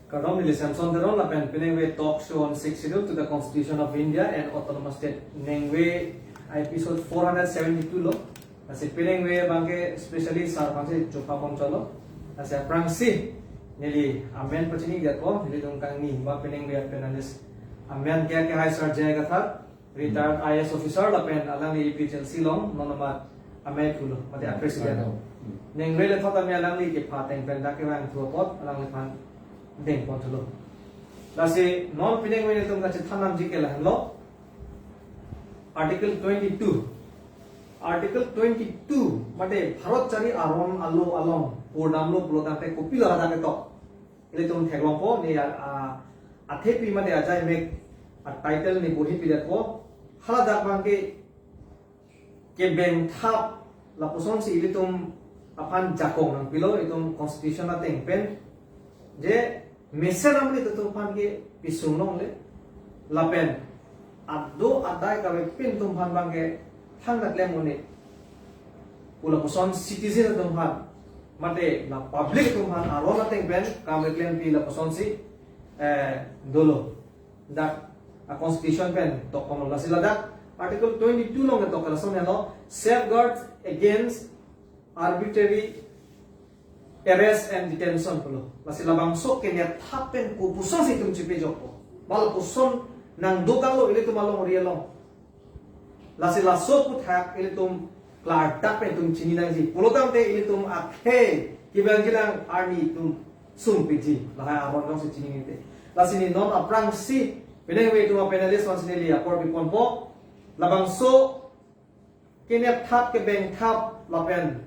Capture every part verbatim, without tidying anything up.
Kardom, neli Samson Teron lapen penang ave talk show on Sixth Schedule to the Constitution of India and Autonomous State nang ave episode four hundred seventy-two lo. Lasi penang ave abangke specially sir aphansi chopha pon cholo. Lasi aphrangsi neli amen pachini det ko, nelitum kangni ba penang ave panelist amen ke ke hai Sir J I Kathar, retired I A S officer lapen alangli A P H L C along non amat amei pulo, mate a president. Nang ave le thot ami alangli kepha ateng pen dak kevang thu apot alangliphan deng pon thulo. Lasi non penang ave nelitum kachethan nangji ke lahenlo. Article twenty-two. Article twenty-two mate Bharat chari aron alo along purdamlo pulo tangte kopilo hadak ketok. Ilitum theklongpo, ne a, a, athepi mate ajai mek a title ne bohi pidet ko. Haladak abangke kebengthap lapusonsi ilitum aphan jakong nangpilo, itum constitution ateng pen. Je mesen amonit atum aphan ke pisung longle. Lapen ado adai kave pin atum aphan abangke thangta klem un-e pu lapuson citizen atum aphan, mate la public atum aphan aron ateng pen kam keklempi lapusonsi, eh, dolo. Dak a constitution pen tok kono, lasi ladak article twenty-two along ketok lason helo, safeguards against arbitrary arrest and detention pulo. Lasi labangso kenep thap pen kopusonsi itum chepejokpo, ba lapuson nangdokanglo ilitum alongri along. Lasi laso aphuthak ilitum klardak pen itum chini nangji. Pulo tangte ilitum akhei kibang kilang arni itum sungpiji. Lahai aron alongsi chini nite. Lasi ne non aphrangsi penang ave itum a panelist aphansi neli apor piponpo. Labangso kenep thap kebengthap lapen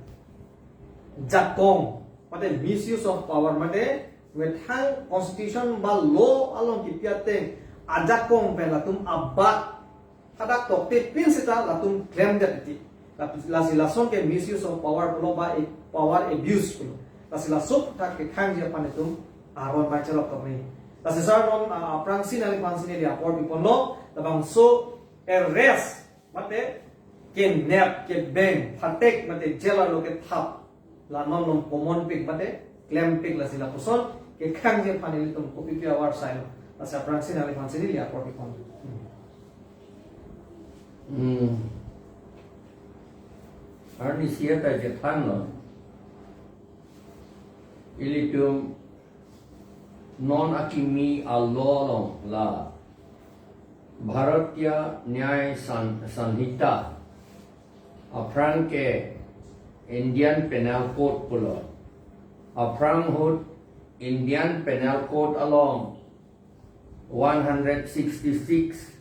jakong mate misuse of power mate methang constitution ba law along kipi ateng ajakong pen latum abak hadak tokte pin seta latum klemdet ti. Lasi lason ke misuse of power pulo ba e-, power abuse pulo. Lasi laso aphuthak kekhangji aphan itum aron bai chelok kami. Lasi sir non, ah, aphrangsi nangliphansi neli apor piponlo, labangso arrest mate kenep kebeng phatek mate jail arlo kethap la non along komonpik mate klempik, lasi lapuson kekhangji aphan ilitum kopipi avar sailo. Lasi aphrangsi nangliphansi neli apor pipon. Hmm. Arnisi ta chethanlo. Ilitum non akimi a law along la Bharatiya Nyay San-, Sanhita, aphrang ke Indian Penal Code pulo. Aphrang ahut Indian Penal Code along one hundred sixty-six,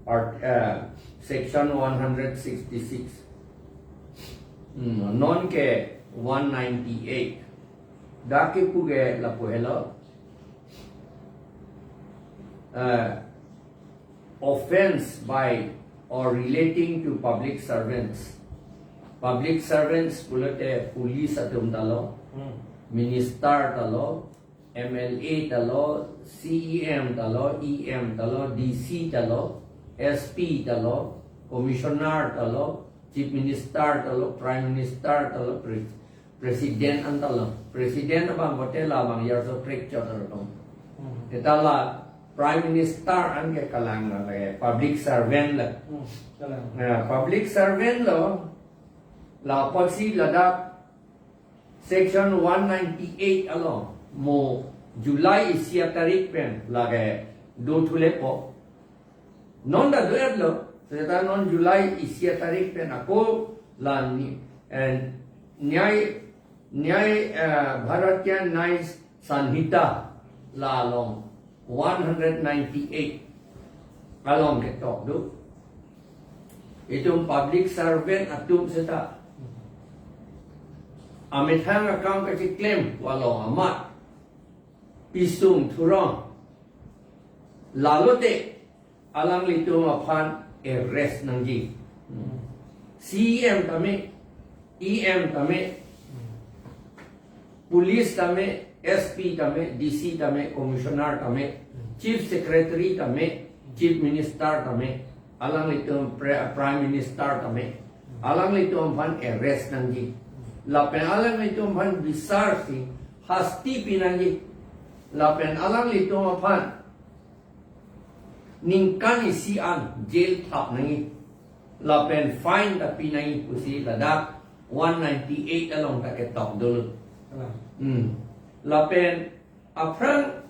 art-, uh, section one hundred sixty-six. Hmm, non ke one ninety-eight. Dak kipu ke lapu helo. Uh, offense by or relating to public servants. Public servants pulote police atum talo, Hmm. minister talo, M L A talo, C E M talo, E M talo, D C talo, S P talo, commissioner talo, chief minister talo, prime minister talo, pre-, president an talo. President abang hotel abang yarso prekchot talo. Hmm. Seta la prime minister an ke kalang na lage, public servant la. Hmm, kalang. Na public servant lo, la policy ladak section one ninety-eight along mo July isi atarik pen lake do thulepo. Non ta do-etlo, seta non July isi atarik pen ako la ni, eh, Nyay, Nyay, eh, Bharatiya Nyay Sanhita la along one hundred ninety-eight along ketok do. Itum public servant atum seta amethang akam kachiklem along amat pisung thurong lalote alanglitum aphan arrest nangji. Hmm. C E M tame, E M tame, Hmm. police tame, S P tame, D C tame, commissioner tame, Hmm. chief secretary tame, chief minister tame, alanglitum pre-, prime minister tame, Hmm. alanglitum aphan arrest nangji. Hmm. Lapen alanglitum aphan bisarsi hasti pinangji. Lapen alanglitum aphan ningkan isi an jail thap nangji. Lapen fine ta pi nangji pusi ladak one ninety-eight along ta ketok dolo. Hmm. Lapen aphrang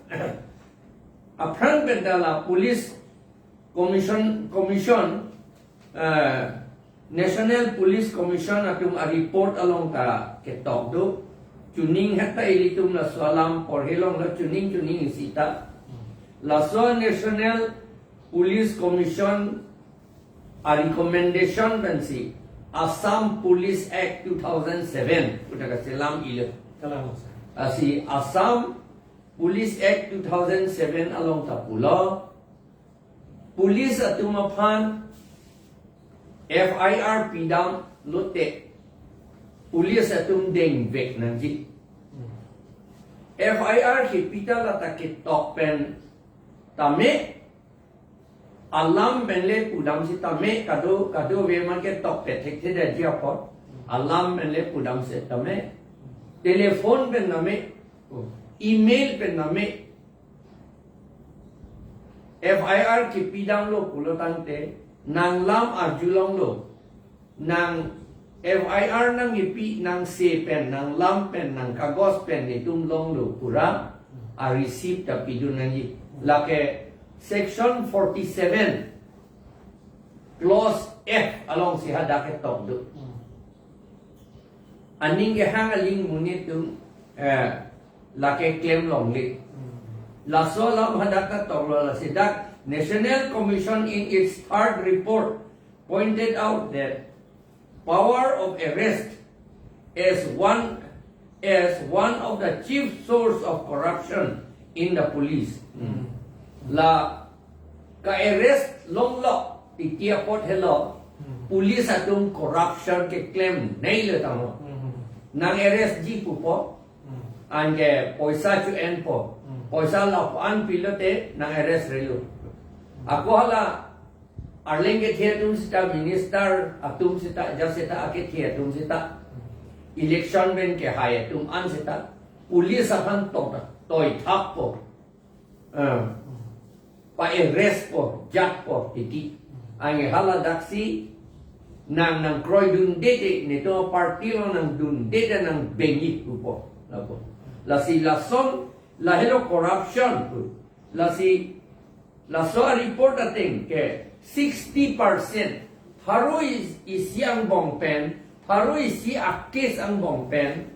aphrang pen ta la police commission commission eh, National Police Commission atum a-report along ta ketok do. Chuning heta ilitum laso alam porhe longlo chuning chuning isi ta. Laso National Police Commission a-recommendation pensi Assam Police Act two thousand seven pu ta kachelam ilo. Kalang, sir. Lasi Assam Police Act two thousand seven along ta pulo. Police atum aphan F I R pidam lote police atum dengvek nangji. F I R kepi ta lata ketok pen tame alam pen le pudam sitame kado kado ave ma ketok pethek thedetji apot alam pen le pudam sitame telephone pen name, email pen name, F I R kepidamlo pulo tangte nanglam arjulonglo, nang F I R nangkepi nangse pen nanglam pen nangkagos pen netum longlo pura a-receipt ta pidun nangji. Lake section forty-seven clause F alongsi hadak ketok do. Aning kehang aling monit atum eh, lake klem longle. Laso alam hadak ketoklo lasi dak National Commission in its third report pointed out that power of arrest as one as one of the chief source of corruption in the police. La ka-arrest longlo titi apot helo police atum corruption keklemnei lo tanglo. Nang-arrest ji pupo, anke poisa cho-enpo. Poisa lapu-an pilote nang-arrest relo. Ako hala arleng kethe atum sita, minister atum sita, ja sita, akethe atum sita, election pen kehai atum an sita police aphan to toithappo. Eh, pa-arrestpo, jatpo titi. Anke hala daksi nang nangkroidunde te netum party along nangdunde te nang bengi pupo. Lapu. Lasi lason lahelo corruption pu. Lasi laso a-report ateng ke sixty percent pharo is- isi angbong pen, pharo isi a-case angbong pen,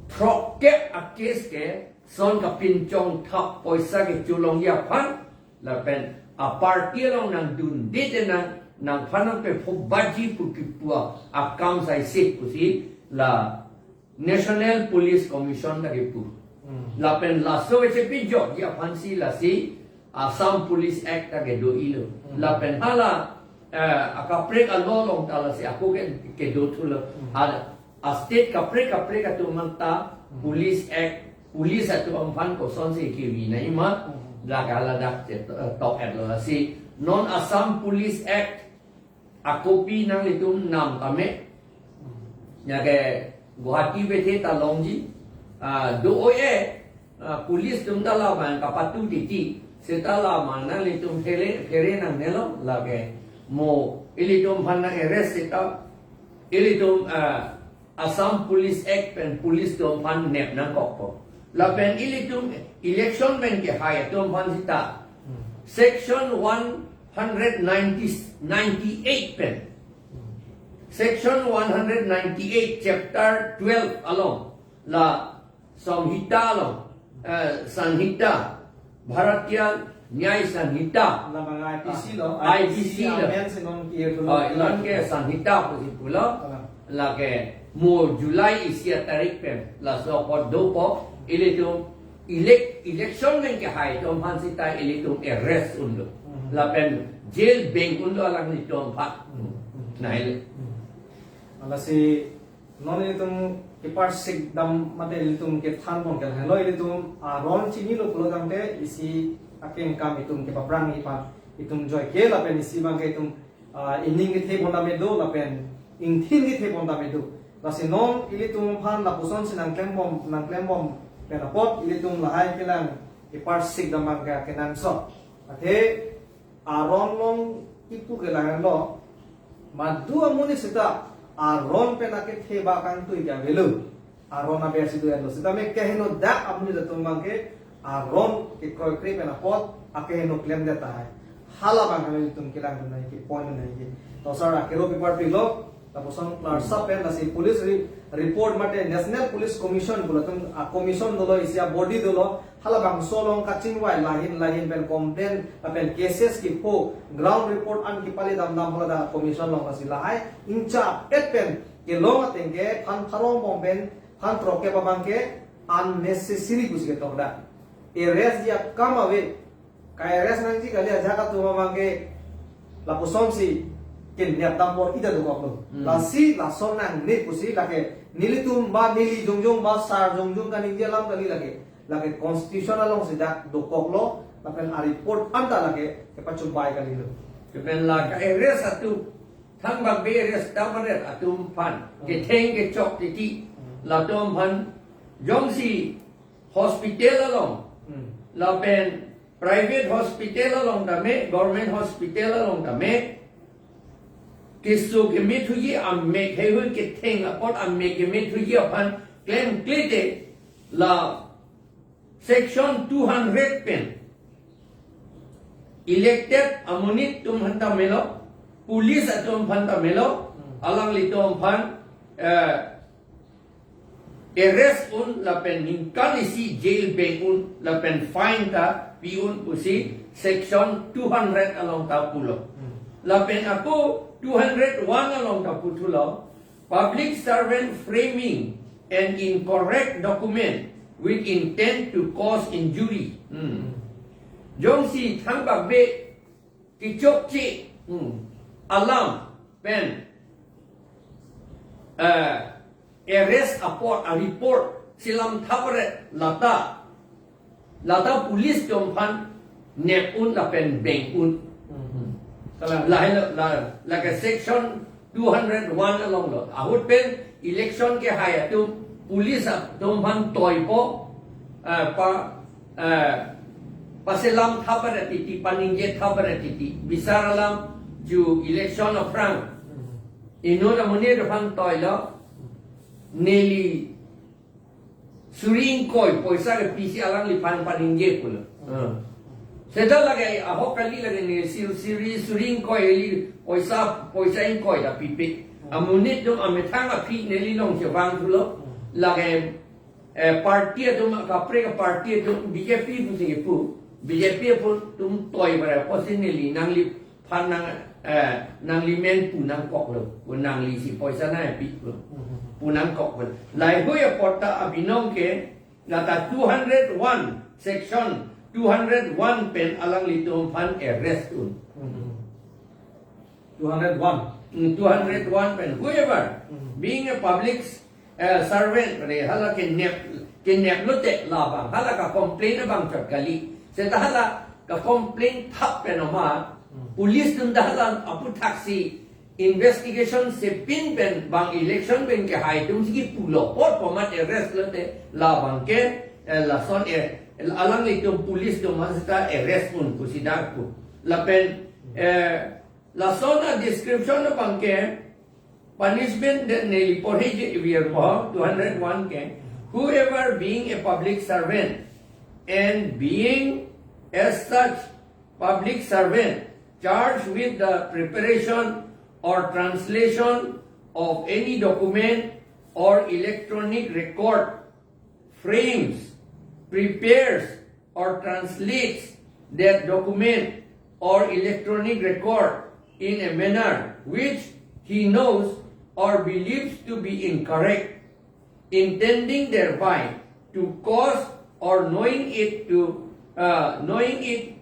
throkkep a-case ke son kapinchongthap poisa kecholongji aphan, lapen a-party along nangdunde te nang, nangphan nangpephobadji pu kipu akam saisik pusi la National Police Commission ta kepu. Lapen laso kechepijokji aphansi lasi Assam Police Act ta kedo-ilo. Lapen hala eh, akaprek a-law along ta lasi ako ke kedothulo. Hala a-state kaprek kaprek atum anta Police Act, police atum aphan kosonsi kevi nangji ma, lake hala dak che- eh, tok-etlo lasi non Assam Police Act a-copy nanglitum nam tame. Lake Guwahati bethe ta longji. Ah, do-o-e, ah, police atum ta la abang kapatu titi. Seta la abang nanglitum phere, phere nangnelo, lake mo ilitum aphan nang-arrest seta ilitum, ah, Assam Police Act pen police atum aphan nep nangkokpo. Lapen ilitum election pen kehai atum aphan seta section one hundred ninety, ninety-eight pen. Section one hundred ninety-eight, chapter twelve along, la Samhita along, eh, Sanhita, Bharatiya Nyay Sanhita. La abang I P C lo, I P C lo. Amendment si non kiye pulo. Oh, non ke Sanhita pusi pulo. Lake mo July isi atarik pen laso apot dopo, ilitum elect- election pen kehai atum aphan seta ilitum arrest unlo. Lapen jail beng unlo alanglitum aphan. Nahile. Lasi non ilitum keparsik dam mate ilitum kethan pon ke helo ilitum aron chinilo pulo tangte isi akengkam itum kepaprang ipan itum joike lapen isi abang ke itum ah, ining kethe pon tame do lapen ingthin kethe pon tame do. Lasi non ilitum aphan lapuson si nangklembom, nangklembom pen apot ilitum lahai kelang Iparsik damang ke akenangsot. Athe aron along ipu ke lahenlo. Madu amonit seta aron pen akethe ba kangtui ke avelo. Aron abersi do-etlo. Seta me keheno dak amonit atum abang ke aron kekroikre pen apot akeheno klemdet tahai. Hala abang kami itum kelang dunai ke, point dunai ke. To sir, akero paper pilo. Lapuson klarsa pen lasi police re-, report mate National Police Commission pu latum a-commission dolo, isi a-body dolo. Halabangso along kachingvai lahin lahin pen complaint lapen cases kepho, ground report an kepale damdam hala dak commission along lasi lahai inchapet pen kelong ateng ke phan pharo angbong pen phan throkkep abang ke unnecessary pusi ketok dak. Arrest ji akam ave. Ka-arrest nangji kali ajahak atum abang ke lapusonsi kenep dam apor ida dokoklo. Hmm. Lasi lason nangne pusi lake nelitum ba neli jongjong ba sar jongjong kaningje alam kali lake. Lake constitution alongsi dak dokoklo, lapen a-report anta lake kepachumbai kalilo. Lapen la ka-arrest atum, thangbak be arrest dam aret atum aphan, hmm, ketheng kechok titi, hmm, latum aphan jongsi hospital along, hmm, lapen private hospital along tame, government hospital along tame, keso kemethuji amek heihui ketheng apot amek kemethuji aphan klemkle te la section two hundred pen elected amonit atum aphan ta melo, police atum aphan ta melo, hmm, alanglitum aphan, eh, arrest un lapen ningkan isi jail beng un lapen fine ta pi un pusi section two hundred along ta pulo. Hmm. Lapen ako two hundred one along ta puthulo, public servant framing an incorrect document with intent to cause injury. Hmm. Jongsi thangbak be kechokche, hmm, alam pen, eh, arrest apot a-report selam thap aret lata, lata police atum aphan nep un lapen beng un. Hmm. Kalang. Lahelo, la, lake section two hundred one alonglo. Ahut pen election kehai atum police atum aphan toipo, eh, pa, eh, paselam thap aret titi, paningje thap aret titi. Bisar alam ju election aphrang. Hmm. Inut amonit aphan toilo, neli suri ingkoi poisa kepisi alangliphan paningje pulo. Hmm. Seta lake ahok kali lake neli suri, suri, suri ingkoi, neli poisa, poisa ingkoi ta pipe. Hmm. Amonit atum amethang aphi neli along chevang thulo. Hmm. Lake, eh, party atum, kaprek party atum B J P pusi kepu, B J P atum toi bare pusi neli nangliphan nang, eh, nangli men pu nangkoklo, pu nanglisi poisa nangpi pu, pu nangkoklo. Laheihui apot ta abinong ke, lata two hundred one, section two hundred one pen alanglitum aphan arrest un. Two hundred one. Hmm, two hundred one pen, whoever, hmm, being a public, eh, servant, re, hala kenep, kenep lote labang, hala ka-complain abang chot kali. Seta hala ka-complain thap pen oma, hmm, police atum ta hala aphuthaksi investigation sepin pen bang election pen kehai atumsi kipulo apot komat arrest lote labang ke, eh, lason, eh, alanglitum police atum aphan seta arrest un pusi dak pu. Lapen, eh, lason a-description abang ke punishment that neli porheji iviar po two hundred one ke, whoever being a public servant and being as such public servant charged with the preparation or translation of any document or electronic record frames, prepares, or translates that document or electronic record in a manner which he knows or believes to be incorrect, intending thereby to cause or knowing it to, uh, knowing it,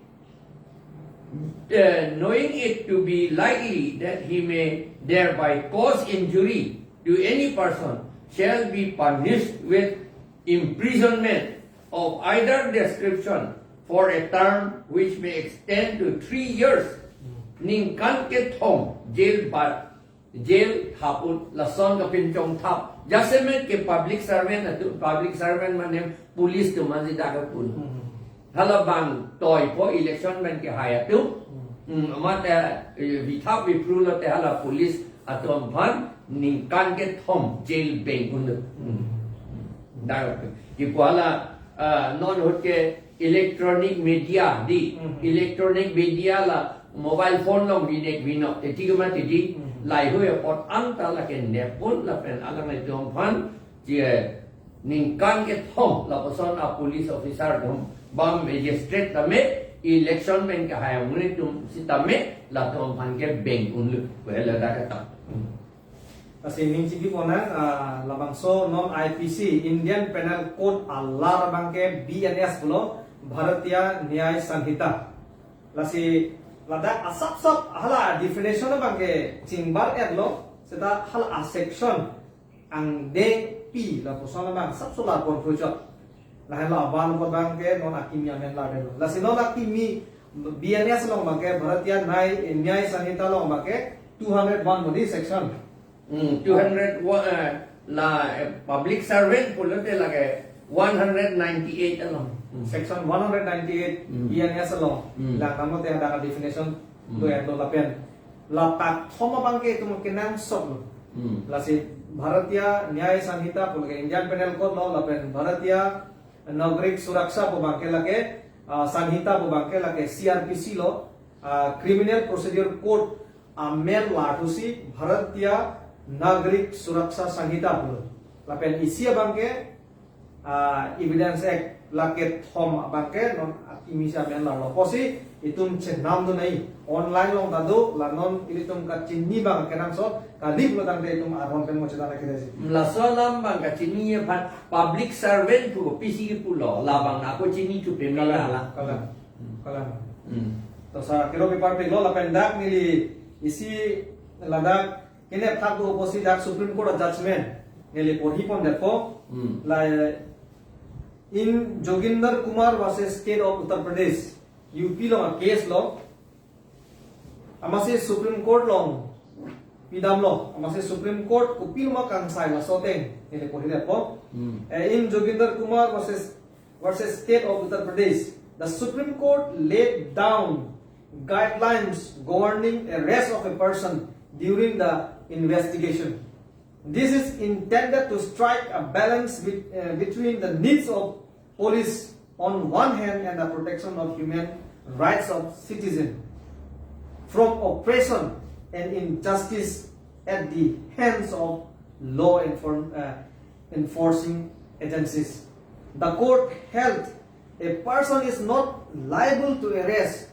uh, knowing it to be likely that he may thereby cause injury to any person, shall be punished with imprisonment of either description for a term which may extend to three years. Ningkan kethom jail ba, jail thap un, lason kapinchong thap. Jasemet ke public servant atum, public servant mane police atum mane dak pu. Hmm. Hala bang toipo election pen kehai atum. Hmm, amat, eh, vithap viphru lote hala police atum aphan ningkan kethom jail beng unlo. Hmm. Dak kipu hala, eh, non ahut ke electronic media dei. Hmm. Electronic media la mobile phone along binek binok. Teti kema teti. Hmm. Laheihui apot anta lake nepon lapen alanglitum aphan je ningkan kethom lapuson a police officer atum ba magistrate tame election pen kehai amonit atum sitame latum aphan ke beng unlo. Wala dak kata. Hmm. Lasi ning chipi ponang, ah, labangso non I P C, Indian Penal Code alar abangke B N S pulo, Bharatiya Nyay Sanhita. Lasi ladak asapsap hala definition abangke chingbar-etlo, seta hala a section angdengpi lapuson abang asapso larpon phuchot. Lahenlo aban abangke non akimi amen lardetlo. Lasi non akimi B N S along abangke, Bharatiya Nyay, Nyay Sanhita along abangke two hundred one modi section. Hmm, two hundred one, eh, la, eh, public servant pulote lake one hundred ninety-eight along. Hmm. Section one hundred ninety-eight Hmm. B N S along. Hmm. La namote ada definition Hmm. do-etlo lapen. La kethom abangke itum kenangsotlo. Hmm. Lasi Bharatiya Nyay Sanhita pu lake Indian Penal Code lo lapen Bharatiya Nagarik Suraksha pu abangke lake, ah, Sanhita pu abangke lake C R P C lo, ah, Criminal Procedure Code amen larthusi Bharatiya Nagarik Suraksha Sanhita pulo. Lapen isi abangke, ah, Evidence Act lake kethom abangke non akimi si amen larlo. Pusi itum chenamdun nai. Online along ta do, la non ilitum kachini abang kenangsot, kali pulo tangte itum aron pen mo chethan lagi desi. Laso alam abang kachini aphan public servant pu pisi pulo, labang ako chini chupem Kalang, lala. Kalang. Hmm. Kalang. Hmm. To sa kiro paper peglo lapen dak neli isi ladak kene phak do pusi dak Supreme Court judgment neli porhi pondetpo. Hmm. La in Joginder Kumar versus State of Uttar Pradesh, U P along a case lo. Amatsi Supreme Court along pidamlo. Amatsi Supreme Court kopiloma kangsai laso ateng neli porhidetpo. Hmm. Eh, in Joginder Kumar versus, versus State of Uttar Pradesh, the Supreme Court laid down guidelines governing arrest of a person during the investigation. This is intended to strike a balance bet-, uh, between the needs of police on one hand and the protection of human rights of citizen from oppression and injustice at the hands of law enfor-, uh, enforcing agencies. The court held a person is not liable to arrest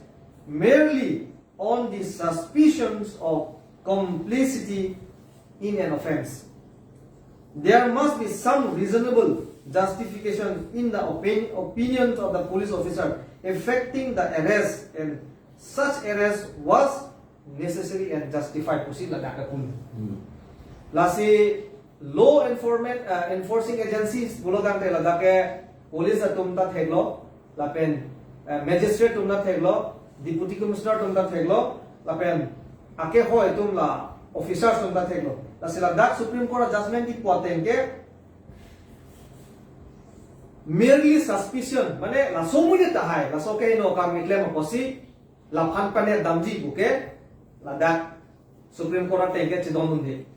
merely on the suspicions of complicity in an offense. There must be some reasonable justification in the opin-, opinions of the police officer affecting the arrest, and such arrest was necessary and justified pusi ladak ke pun. Hmm. Lasi law enforcement, uh, enforcing agencies pulo tangte ladak ke police atum ta theklo, lapen, eh, magistrate atum ta theklo, deputy commissioner atum ta theklo, lapen akehoi atum la officers atum ta theklo. Lasi ladak Supreme Court judgment kipu ateng ke merely suspicion, mane laso amonit tahai, laso ke no kam keklem apotsi, laphan panet damji puke, ladak Supreme Court ateng ke chedondunde.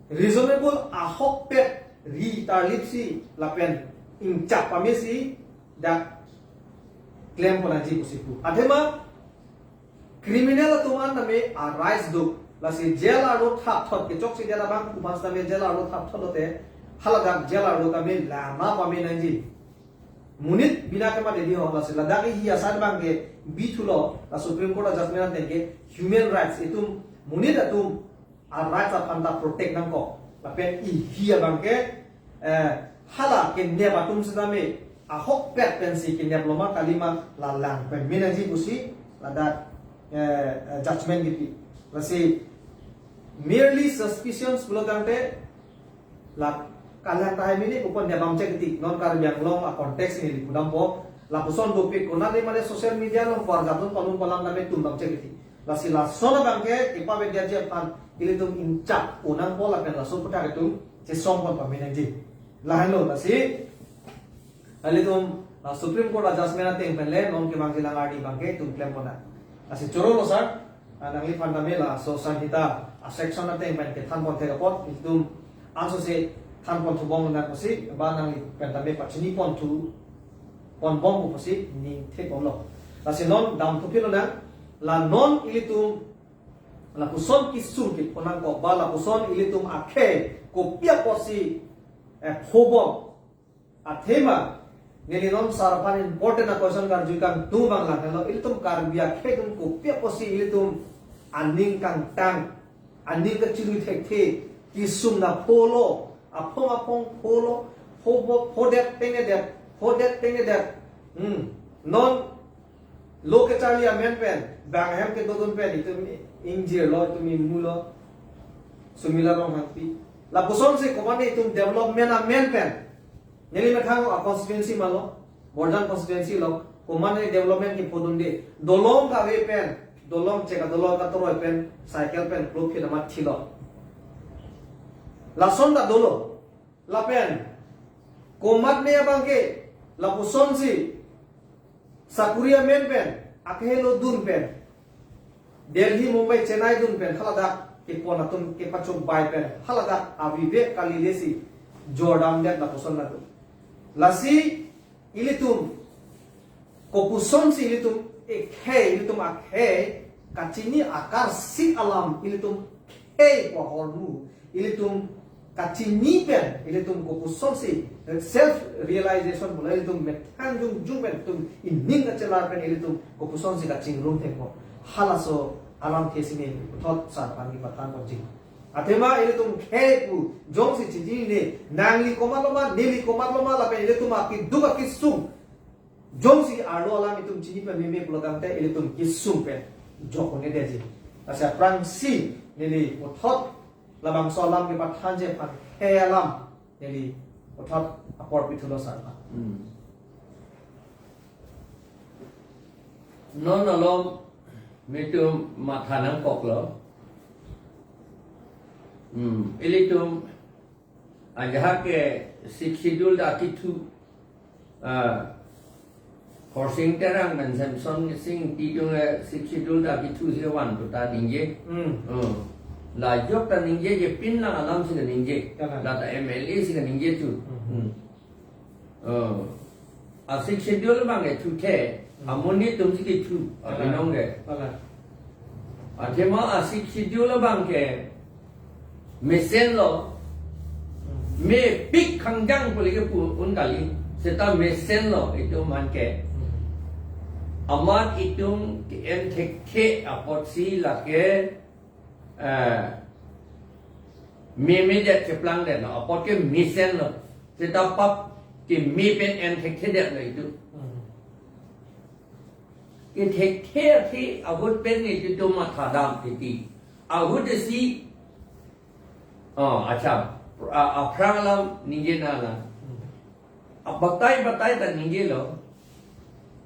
Reasonable ahokpet ri tarlipsi lapen ingchap pamesi dak klem ponji pusi pu. Athema criminal atum an tame a rights do. Lasi jail arlo thapthot, kechoksi dia abang pu abang tame jail arlo thapthot lote, haladak jail arlo tame lama pamenangji. Monit bina kema dedi ho, lasi ladak hi asai abangke bithulo, la Supreme Court judgment ateng ke human rights, itum monit atum a rights aphan ta protect nangkok. Lapen ihi abangke, eh, hala kenep atum sitame ahokpet pensi keneploma kalima la lang pamenangji pusi ladak, eh, eh, judgment kipi. Lasi merely suspicions pulo tangte la kalang tahai mini kupon dia bang cek ti non Karbi Anglong a context neli pudampo, lapuson dopik konat ni mane social media along keluarga atum palun palam name tum bang cek ti. Lasi lason abangke kipavedetji aphan ilitum ingchap unangpo lapen laso aputhak itum chesong pon pamenangji. Lahenlo lasi ilitum La Supreme Court a judgment ateng pen le non kevangjilang arni abangke itum klem pon nang. Lasi choro lo sir, ah, nangliphan tame laso Sanhita a section ateng pen kethan pon thek apot, itum ansose than pon thubom nang pusi, ba nangliphan tame pachini pon thu, pon bom pusi ning thek lo. Lasi non damthu philo nang, la non ilitum lapuson kesung kepho nangkok ba lapuson ilitum akhei kopi apotsi, eh, pho bom. Athema, neli non sir aphan important a question karju kangtung abang lahenlo, ilitum Karbi akhei atum kopi apotsi ilitum aning kangtang, aning kachirui thekthe, kesung na pholo, aphong aphong pholo, pho bo, phodet pengnedet, phodet pengnedet. Hmm. Non lo kacharli amen pen, bang ahem kedodun pen, itum ingjirlo, itum imulo, Sumila Ronghangpi. Lapusonsi komatne itum development amen pen. Neli methang a constituency malo, Borjan constituency lo, komatne development kephodunde. Dolong kave pen, dolong cheka dolong katoroi pen, cycle pen, klophi nama thilo. Lason ta dolo. Lapen, komatne abangke, lapusonsi, sakuri amen pen, akhei lo dun pen, Delhi, Mumbai, Chennai dun pen, haladak, kepon atum, kepachok bai pen, haladak, avive kalilesi, jordam det lapuson nadu. Lasi, ilitum, kopusonsi ilitum, akhei, ilitum akhei, kachini akarsik alam, ilitum, khei ko ahormu, ilitum, kachini pen, ilitum kopusonsi, self realization bola ilitum methang jongjong pen, itum ining kachelar pen, ilitum kopusonsi kachingrum thekpo. Halaso alamthe si neli puthot sir aphan kepathan ponji. Athema ilitum khei pu jongsi chichinine, nangli komat lo ma, neli komat lo ma, lapen ilitum akeduk akesung. Jongsi arlo alam itum chini pameme pulo tangte ilitum kesung pen jok un-edetji. Lasi aphrangsi neli puthot labangso alam kepathanji aphan khei alam neli puthot apor pithulo sir aphan. Hmm. Non alom itum matha nangkoklo. Hmm, ilitum ajahak ke Sixth Schedule ta akethu, ah, Khorsing Terang pen Semson Sing Ingti atum ke Sixth Schedule ta akethu si van pu ta ningje. Hmm. Hmm. La jok ta ningjeje, pin lang alam si kaningje. Kalang. Lata M L A si kaningje thu. Hmm. Hmm. Oh. A Sixth Schedule abang ke thuthe, Hmm. amonit atum si kethu, Kalang. abinong ke. Kalang. Athema a Sixth Schedule abang ke mesenlo, Hmm. mepik khangjang pu le kepu un kali, seta mesenlo itum aphan ke. Hmm. Amat itum ke-en thekthe apotsi lake, eh, memedet cheplangdetlo, apot ke mesenlo. Seta pap keme pen en thekthedetlo itum. Hmm. Kethekthe athe ahut pen itum matha dam titi. Ahut si, oh, acha, a, aphrang alam ningje nanglang. Hmm. Abatai batai ta ningjelo.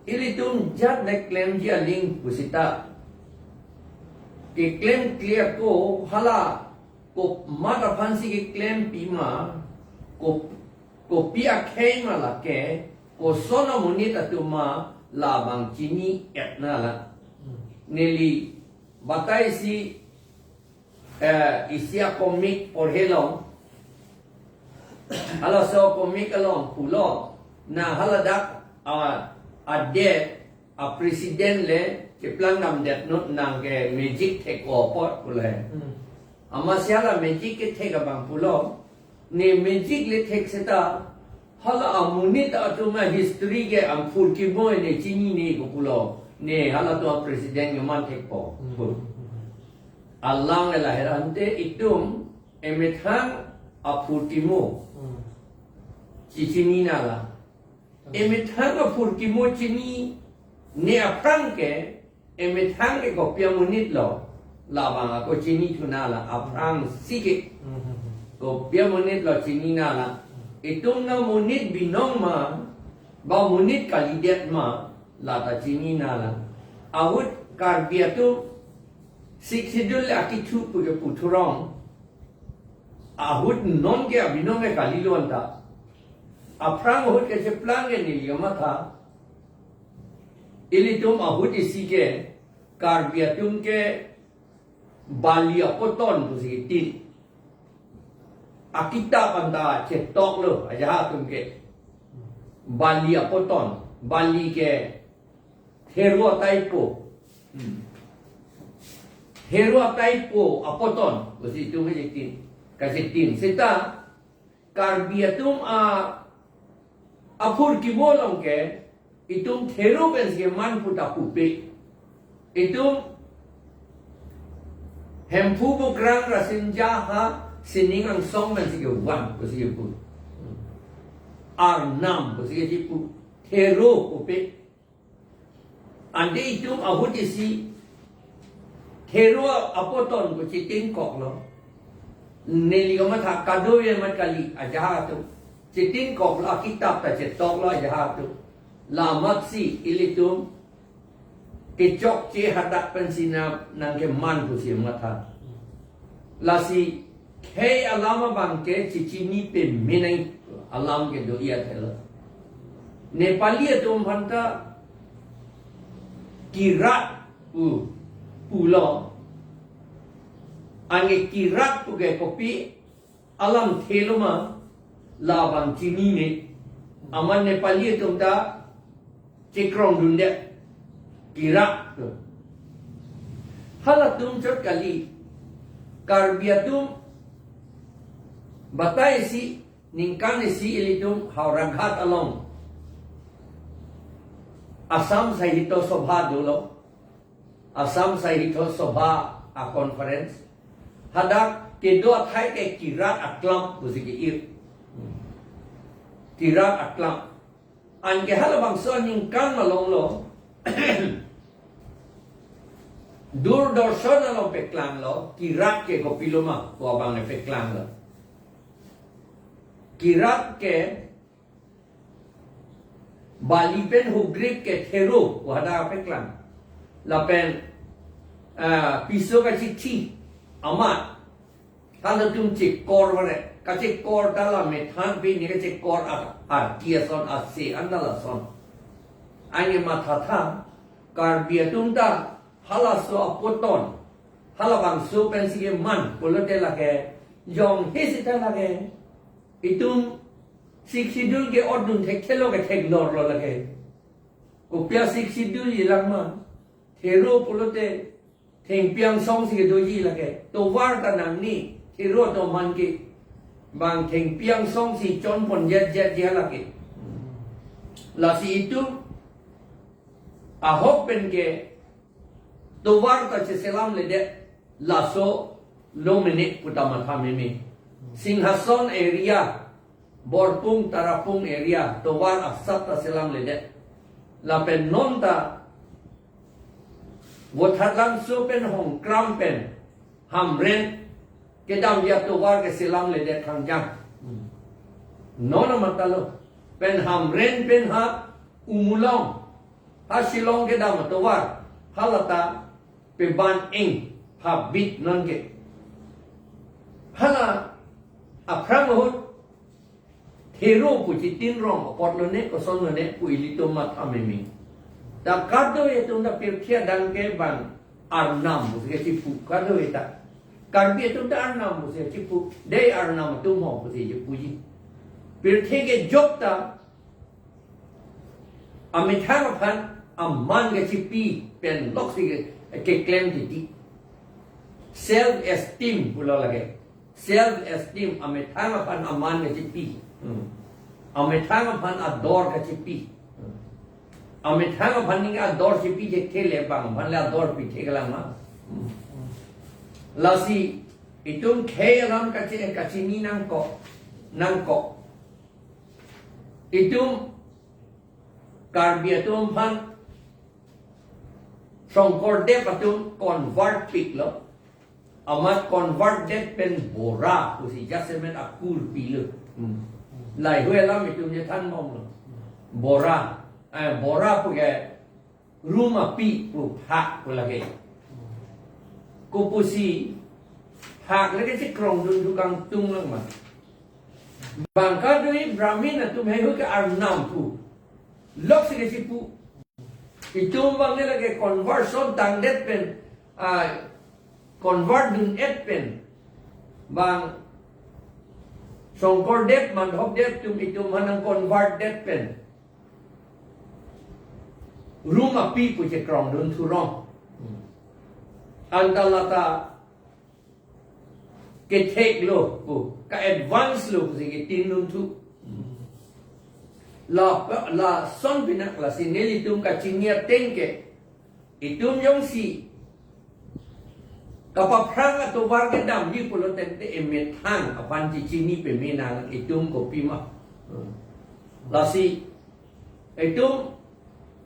Ilitum jat le klemji aling pusita, keklem clear ko hala komat aphansi keklem pima, ko, kopi akhei ma lake, koson amonit atum ma labang chini-et nanglang. Neli batai si eh, isi a comic porhelong. Halaso comic along pulo, nang haladak, ah, adet, a president le cheplangdamdet non nang ke magic thek-o apot pulo he. Hmm. Amatsi hala magic kethek abang pulo, ne magic le thek seta, hala amonit atum a history ke amphur kimo ne chinine ko pulo. Ne halatum a president ngeman thekpo. Hmm. Alang le lahera ante itum emethang aphur kimo. Hmm. Chechini nanglang. Hmm. Emethang aphur kimo chinine aphrang ke, emethang ke kopi amonit lo, labang ako chinithu nanglang aphrangsi ke. Hmm, hmm, hmm. Kopi amonit lo chini nanglang. Hmm. Itum na monit binong ma, ba monit kalidet ma, lata chini nanglang. Ahut Karbi atum Sixth Schedule akethu pu ke puthurong. Ahut non ke abinong ke kalilo anta. Aphrang ahut kacheplang ke neli kamatha, ilitum ahut isi ke Karbi atum ke Bali apoton pusi tin akitap anta chetoklo ajahak atum ke. Bali apoton, Bali ke Thero ataipo. Hmm. Thero ataipo apoton pusi itum kachetin. Kachetin. Seta Karbi atum a aphurkimo along ke itum Thero pensi keman pu ta pupe. Itum Hemphu Bukrang Rasinja ha sining angsong pensi kevan pusi kepu. Arnam pusi kepu. Thero pupe. Ante itum ahut isi Thero apoton pu chetin koklo. Neli kamatha kadokave amat kali ajahak atum. Chetin koklo, akitap ta chetoklo ajahak atum. La amatsi ilitum kechokche hadak pensi na nangkeman pusi matha. Lasi khei alam abang ke chechini pame nangji alam ke do-i athelo. Nepali atum aphanta Kirat pu pulo. Anke Kirat pu ke kopi alamthe lo ma, labang chinine. Amat Nepali atum ta chekrongdunde. Kirat. Halatum chot kali. Karbi atum batai isi, ningkan isi ilitum Howraghat along Assam Sahitya Sabha dolo. Assam Sahitya Sabha a-conference. Hadak kedo athai ke Kirat Aklam pusi ke-ir. Kirat Aklam. Anke halabangso aningkan malomlo. Doordarshan along paklanglo, Kirat ke kopilo ma, ko abang ne paklanglo. Kirat ke Bali pen Hukgrif ke Thero, ko hadak paklang. Lapen, ah, piso kachithi amat halatum chekor vare, kachekor ta la methan pi ne kachekor a, arki ason ase anta lason. Anke mathatha, Karbi atum ta halaso apoton, halabangso pensi keman pulote lake, jong hisi ta lake, itum Sixth Schedule ke-otdun thekthelo ke theklorlo lake. Kopi a-Sixth Schedule ilang ma. Thero pulote thengpi angsong si kedoji lake. Tovar ta nangne, Thero atum aphan ke bang thengpi angsong si chonpon jetjetji lake. Lasi itum ahok pen ke tovar ta cheselamledet, laso lo mene pu ta matha meme. Singhason area, Borpung, Tarapung area, tovar asap ta selamledet. Lapen non ta Vothatlangso pen Hongkram pen Hamren kedamji atovar ke selamledet thangjang. Non amat ta lo. Pen Hamren pen ha Ummulong, ha Shillong kedam atovar, halata peban eng habit nonke. Hala aphrang ahut Thero pu chetin rong apot lone, koson lone pu ilitum matha meme. Ta kadokave atum ta pirthe adang ke bang Arnam pusi kechipu, kadokave ta. Karbi atum ta Arnam pusi kechipu, dei Arnam atum ho pusi chepuji. Pirthe kejok ta amethang aphan aman kachipi pen loksi ke, keklem titi. Self esteem pulo lake. Self esteem, amethang aphan aman kachipi. Hmm. Amethang aphan ador kachipi. Hmm. Amethang aphan ning ador chipi je thele bang aphan le ador pithe kelang ma. Hmm. Lasi itum khei alam kachi, kachini nangkok, nangkok. Itum Karbi atum aphan Shongkordev atum convert piklo. Amat convert det pen Bora pusi jasemet akur pilo. Hmm. Lahei alam itum chethan bomlo. Bora, eh, Bora puke rum api pu phak pu lake. Kopusi phak lake chekrongdun thu kangtung lang ma. Bang kadoi Brahmin atum heihui ke Arnam pu. Lok si kesi pu. Itum bang nela ke conversion tangdet pen, ah, convert dun-et pen. Bang Shonkordev, Madhavdev atum itum hanang convert det pen. Rum api pu chekrong dun thurong. Anta lata kethek lo pu, ka-advance lo pusi ketin dun thu. La, lason pinak lasi nelitum kachini ateng ke. Itum jongsi kapaphrang atovar kedamji pulo tangte emethang aphan chechini peme nang itum kopima. Lasi itum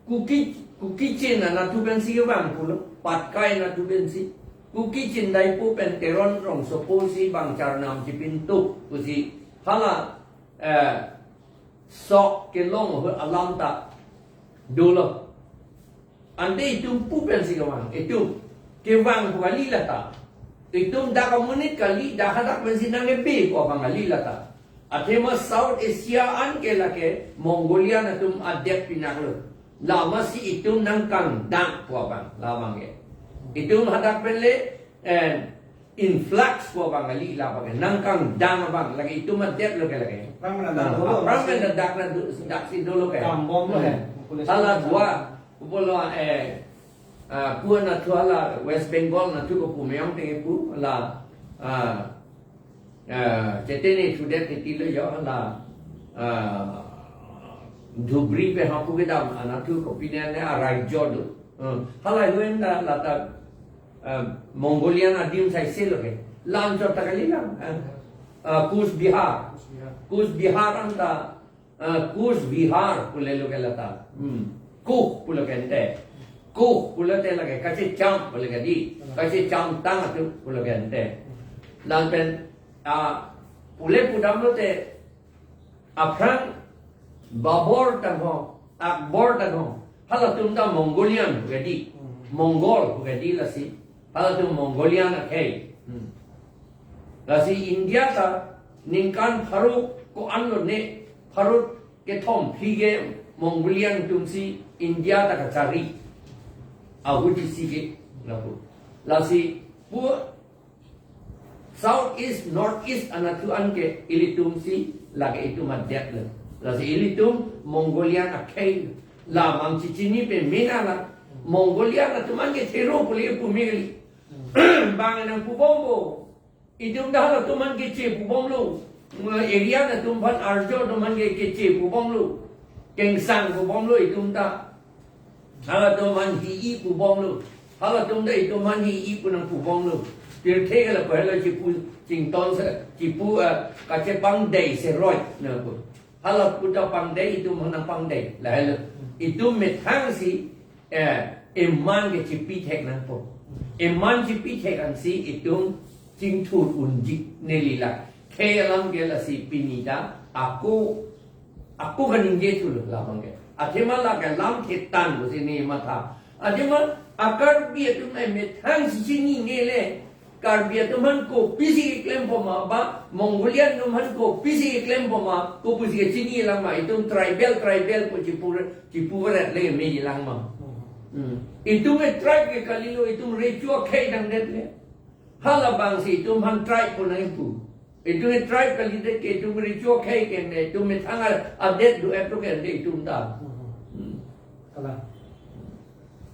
Kuki, Kuki chin anatthu pensi kevang pulo, Patkai anatthu pensi. Kuki chin daipo pen Teron rongsopo si bang Charnam chipintuk pusi hala, eh, sok kelong ahut alam ta dolo. Ante itum pu pensi kevang, itum kevang pu kali lata. Itum dak amonit kali, dak hadak pensi nangkepi pu abang kali lata. Athema South Asia an ke lake Mongolian atum adet pinak lo. Lama si itum nangkangdang pu abang, labang ke. Itum hadak pen le, eh, influx pu abang kali labang ke. Nangkangdang abang, lake itum adet lo ke lake. Aphrang pen dak dolo, aphrang pen dak na du-, dak si dolo ke. Kambom lo he. Hmm. Hala dua, upolo, eh, ah, kuan anatthu hala West Bengal anatthu kopu meyong teng pu, hala, ah, ah, chetene thudet titi lo jo, hala, ah, Dhubri pen hapu kedam anatthu kopi ne ne arai jo do. Hmm. Hala huen da lata, ah, Mongolian adim sai se lo ke. Lam chot ta kali lam. Ah, ah, Kuch Bihar. Kuch Bihar. Kuch Bihar anta, ah, Kuch Bihar pule lo ke lata. Hmm. Kuch pulo ke ante. Kuch pulo te lake kachecham pulo ke di. Kachecham tang atum pulo ke ante. Lapen, ah, pule pudam lote aphrang Babur tangho, Akbar tangho. Halatum ta Mongolian pu ke di. Hmm. Mongol pu ke di lasi. Halatum Mongolian akhei. Hmm. Lasi India ta ningkan pharo ko-an lo ne, pharo kethom phli ke Mongolian atum si India ta kachari. Ahut isi ke lapu. Lasi pu South East, North East anatthu an ke ilitum si lake itum adet lo. Lasi ilitum Mongolian akhei lo. Labang chechini peme nang la. Mongolian atum an ke thero pule pu me kali. Bang nangpu bomlo. Itum ta halatum an keche pu bomlo. Aryan atum aphan Arjo atum an ke keche pu bomlo. Kengsang pu bomlo itum ta. Halatum an hi-i pu bomlo. Halatum ta itum an hi-i pu nangpu bomlo. Pirthe ke lapu helo chipu chington se, chipu, eh, kachepangdei seroi na pu. Halapu ta pangdei, itum aphan nangpangdei. Lahelo. Itum methang si, eh, eman ke chipithek nangpo. Eman chipithek ansi itum chingthur unji neli la. Khei alam ke lasi pini ta ako, ako kaningje thulo labang ke. Athema lake lam thetan pusi ne matha. Athema a-Karbi atum emethang si chini ne le. Karbi atum aphan kopisi keklem poma ba, Mongolian atum aphan kopisi keklem poma, kopusi kechini lang ma, itum tribal, tribal pu chipu, chipu veret le me lang ma. Hmm. Itum e tribe ke kalilo, itum recho akhei tangdet le. Halabang si itum aphan tribe pu nangpu. Itum e tribe kalidet ke itum recho akhei ke ne, itum methang adet do-et lo ke ne itum ta. Hmm. Kalang.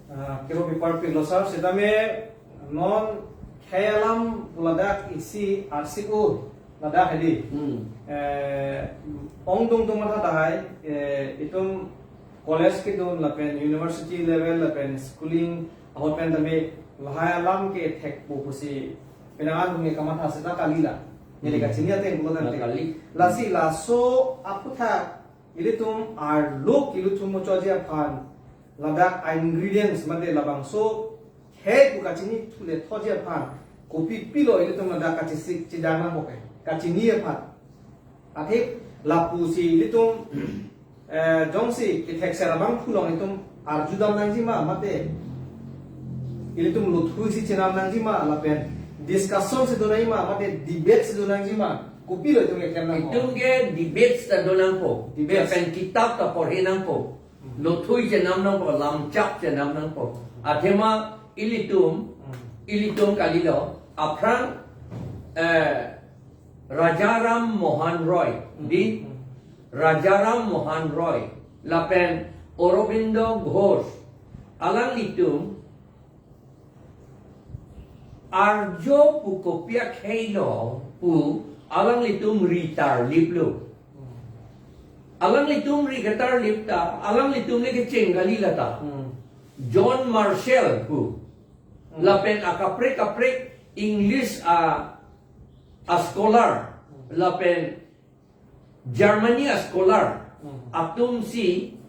Ah, kero pi parpik lo sir, setame non khei alam pu ladak isi arsik-o ladak hedi. Hmm. Eh, ongdung tum matha tahai, eh, itum college kedun lapen university level lapen schooling ahut pen tame lahai alam ke thekpo pusi penang an nge kamatha seta kali la. Neli Hmm. kachini ateng pulo tangte. Kali. Lasi laso aputhak ilitum arlo kiluthum muchoji aphan ladak a-ingredients mate labangso khei pu kachini thule thoji aphan kopi pilo ilitum ladak kachesik chedang nangpo ke kachini aphan. Athe lapusi ilitum, eh, jongsi kethekser abang phulong itum arjudam nangji ma mate ilitum lothui si chenam nangji ma lapen discussion si do nangji ma mate debate si do nangji ma. Kopilo itum ke klem nangpo? Itum ke debates ta do nangpo. Debates. Lapen kitap ta porhe nangpo. Hmm. Lothui chenam nangpo, lamchak chenam nangpo. Athema ilitum, Hmm. ilitum kalilo, aphrang, eh, Rajaram Mohan Roy, Hmm. di Hmm. Rajaram Mohan Roy, lapen Aurobindo Ghosh, alanglitum Arjo pu kopi akhei lo pu alanglitum ri tarlip lo. Alanglitum ri ketarlip ta, alanglitum le kecheng kali lata. Hmm. John Marshall pu. Hmm. Lapen akaprek kaprek English a, a scholar. Hmm. Lapen Germany a scholar. Hmm. Atumsi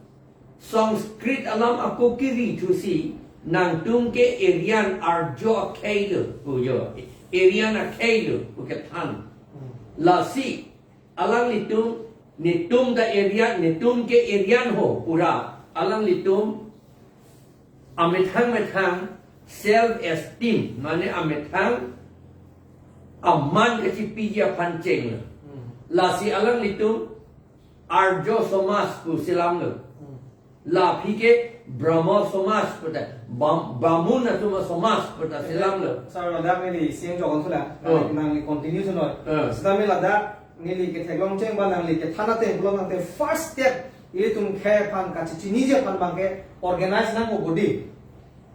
Sanskrit alam ako kiri thusi nangtum ke Aryan Arjo akhei lo pu jo. Aryan akhei lo pu kethan. Hmm. Lasi alanglitum, netum ta Aryan, netum ke Aryan ho pura. Alanglitum amethang methang self esteem, mane amethang aman kachipiji aphan cheng lo. Hmm. Lasi alanglitum Arjo Somaj pu selam lo. Hmm. La aphi ke Brahmo Somaj pu ta, Bam-, Bamun atum a Somaj pu ta selam lo. Sir, ladak neli sing jokon sula. Oh. Nangli continue sunoi. Eh. Sitame ladak neli ketheklong cheng ba nangli kethan ateng pulo nangte first step ilitum akhei aphan kachichiniji aphan abangke organize nangpo body.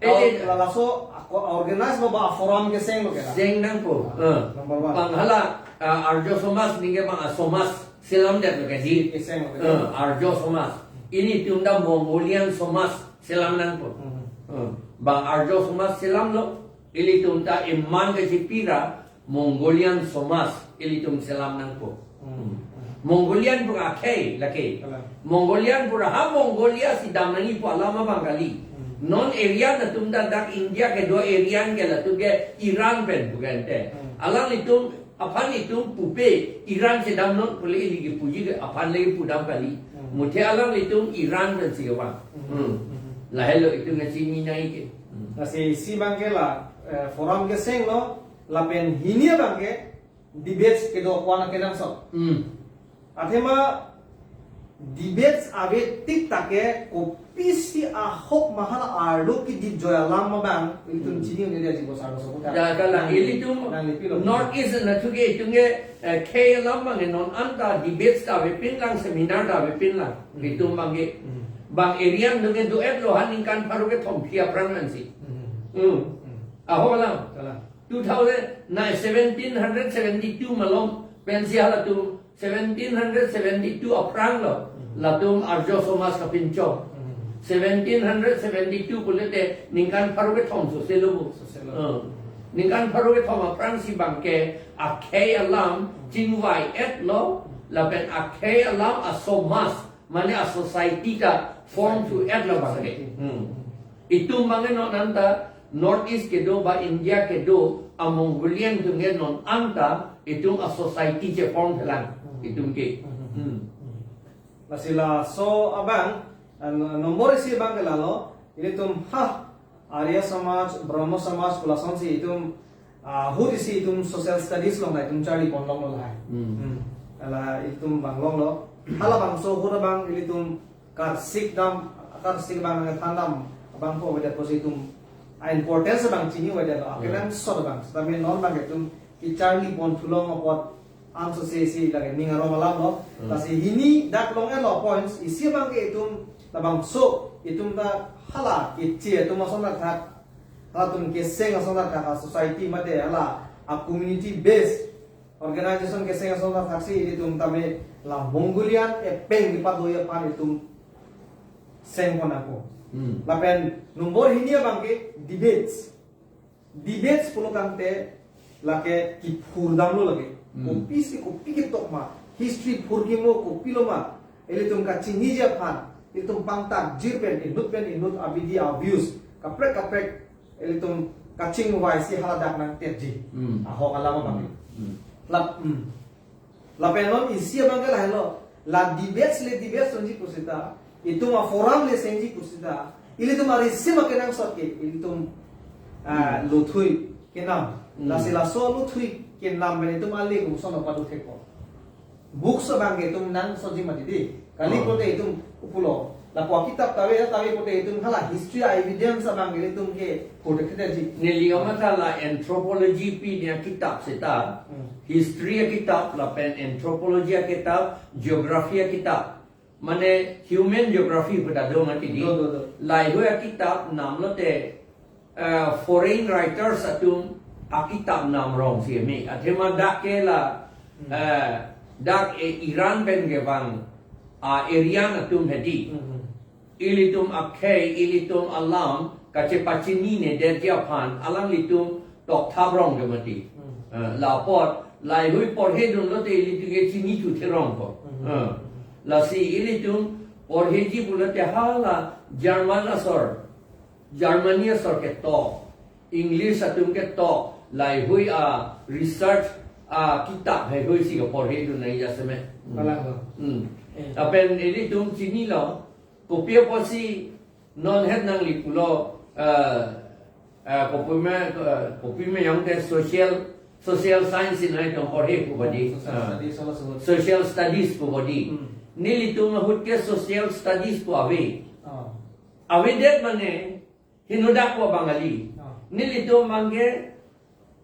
Eh, eh. Lalaso ako organize lo ba forum keseng lo ke la? Seng nangpo. Ah, eh. Number one. Bang hala, ah, Arjo Somaj ningke bang a Somaj selamdet lo ke di. Keseng lo ke di. Eh, Arjo Somaj. Ilitum ta Mongolian Somaj selam nangpo. Hmm. Eh, bang Arjo Somaj selam lo, ilitum ta iman kachipi ra Mongolian Somaj ilitum selam nangpo. Hmm. Mongolian pu akhei lake. Kalang. Mongolian pu ra ha Mongolia si dam nangji pu alam abang kali. Hmm. Non Aryan atum ta dak India kedo Aryan ke latum ke Iran pen pu kente. Hmm. Alanglitum aphan itum pupe Iran si damnon pule ili kipuji ke aphan le pudam kali. Hmm. Muthe alanglitum Iran pen si abang. Hmm. Hmm. Hmm. Lahelo itum ke chini nai ke. Hmm. Lasi isi abangke la, eh, forum keseng lo, lapen hini abangke debates kedo ko-an akenangsot. Hmm. Athema debates ave tik take kopisi ahok ma hala arlo kidip joi alam abang ilitum Hmm. chini un-e dia jibo sarlo sopo ta. Ya, kalang, ilitum nangli pilo. North East anatthu ke itum ke, eh, akhei alam abang non anta debates ta avepin lang, seminar ta avepin lang. Hmm. Itum abangke. Hmm. Bang Aryan atum ke do-et lo ha ningkan pharo kethom aphi aphrang ansi. Hmm. Hmm. Hmm. Ahok alam. Kalang. Two thousand, na seventeen hundred seventy-two malom pensi halatum seventeen hundred seventy-two aphrang lo, Hmm. latum Arjo Somaj kapinchong. Hmm. Seventeen hundred seventy-two pulote ningkan pharo kethom sose lo bo. Sose lo. Eh. Ningkan pharo kethom aphrang si abangke akhei alam Hmm. chingvai-et lo, lapen akhei alam a Somaj, mane a society ta form Hmm. thu-et lo abangke. Society. Hmm. Itum abangke non anta North East kedo ba India kedo a Mongolian atum ke non anta itum a society che-form thelang Hmm. itum ke. Hmm. Hmm. Lasi laso abang, an-, nombor isi abangke lalo, ilitum ha Arya Samaj, Brahmo Samaj pu lasonsi itum, ah, ahut isi itum social studies along na itum charli ponlong lo lahai. Hmm. Hmm. Hala itum bang longlo. Halabangso ahut abang ilitum karsik dam, karsik abang nangthan dam abang po avedet pusi itum a importance abang chini avedet lo. Hmm. Akenangsot abang. Sitame non abang itum kecharli pon thulong apot anso se isi lake ning arong alam lo. Hmm. Lasi hini dak long-et lo points, isi abangke itum labangso, itum ta hala keche atum ason thakthak, halatum keseng ason thakthak, a society mate hala a community based organization keseng ason thakthaksi ilitum tame la Mongolian epeng kepado aphan itum seng pon ako. Hmm. Lapen nombor hini abangke debates. Debates pulo tangte lake kiphur damlo lake. Hmm. Kopisi kopi ketok ma, history phurkimo kopilo ma, ilitum kachiniji aphan, ilitum pangtak jir pen, inut pen, inut abidi a views kaprek kaprek, ilitum kachingvaisi haladak nangtetji. Hmm. Ahok alam abang. Hmm. Lap, hmm. Lapen non isi abangke lahelo. La debates le debates unji pusita, itum a forum le sengji pusita, ilitum a risim akenangsot ke, ilitum, ah, Hmm. lothui kenam. Hmm. Lasi laso lothui kenam pen itum ale koson pado thekpo. books abang ke itum nang sotji mati dei. Kali, oh, pulote itum pulo, lapu akitap ta ave ta ave pulote itum hala history evidence abang ke itum ke photo khede ji. Neli kamatha la anthropology pi ne akitap seta, hmm, history akitap lapen anthropology akitap, geography akitap, mane human geography pu ta do mati dei. Do, do, do. Laheihui akitap nam lote, eh, foreign writers atum akitap nam rong si me. Athema dak ke la, hmm, eh, dak, eh, Iran pen kevang, ah, Aryan atum hedi. Hmm, hmm. Ilitum akhei, ilitum alam kachepachininedet ji aphan alanglitum tokthap rong ke mati. Hmm. Eh, la apot laheihui porhedun lote ilitum ke chini chuthe rong ko. Hmm. Eh, lasi ilitum porheji pulote hala German asor, Germany asor ketok, English atum ketok, laheihui a research akitap heihui si kaporhedun nangji jasemet. Hmm. Kalang lo. Hmm. Eh. Lapen ilitum chinilo, kopi apotsi non het nangli pulo, eh, eh, kopime, eh, kopime jongte social, social science nangtum porhe pu ba dei. Social, ah, studies, social, social studies pu ba dei. Hmm. Nelitum ahut ke social studies pu ave. Ah. Avedet mane henodak pu abang kali. Ah. Nelitum abang ke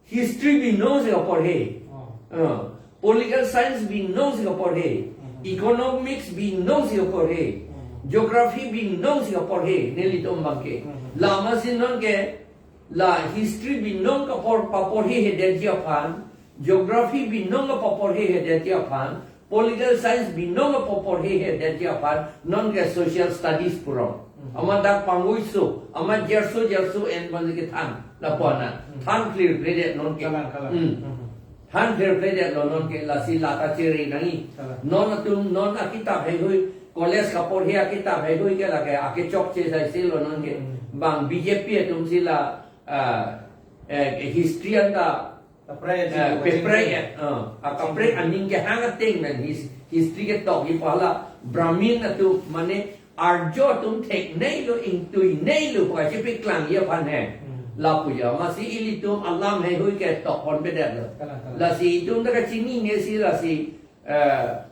history binong si kaporhe. Oh. Ah, political science binong si kaporhe. Mhm. Economics binong si kaporhe. Mhm. Geography binong si kaporhe, nelitum abang ke. Mhm. La amatsi non ke, la history binong kapor, paporhehedet ji aphan, geography binong kapaporhehedet ji aphan, political science binong kapaporhehedet ji aphan, non ke social studies pu rong. Hmm. Amat dak pangui so, amat jerso jerso en bang kethan, lapu anan. Hmm. Than clear clear non ke. Kalang, kalang. Hmm. Hmm. Than clear clear lo non ke, lasi lata chere nangji. Kalang. Non atum, non akitap heihui, college kaporhe akitap heihui ke lake, akechokche sai si lo non ke. Hmm. Bang B J P atum si la, ah, eh, history anta, kaprek, eh, aji, kaprek, eh, ah, kaprek aning kehang ateng pen his-, history ketok ji pu hala Brahmin atum mane Arjo atum theknei lo, ingtuinei lo pu kachepaklang ji aphan he. Hmm. Lapu ja, amatsi ilitum alam heihui ke tokponpedet lo. Kalang, kalang. Lasi itum ta kachinine si lasi, eh,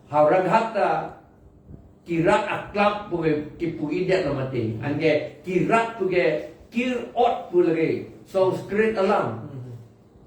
Howraghat ta kirat aklap pu ke kipu-idet lo mati. Anke kirat pu ke kir-ot pu lake, Sanskrit alam. Hmm.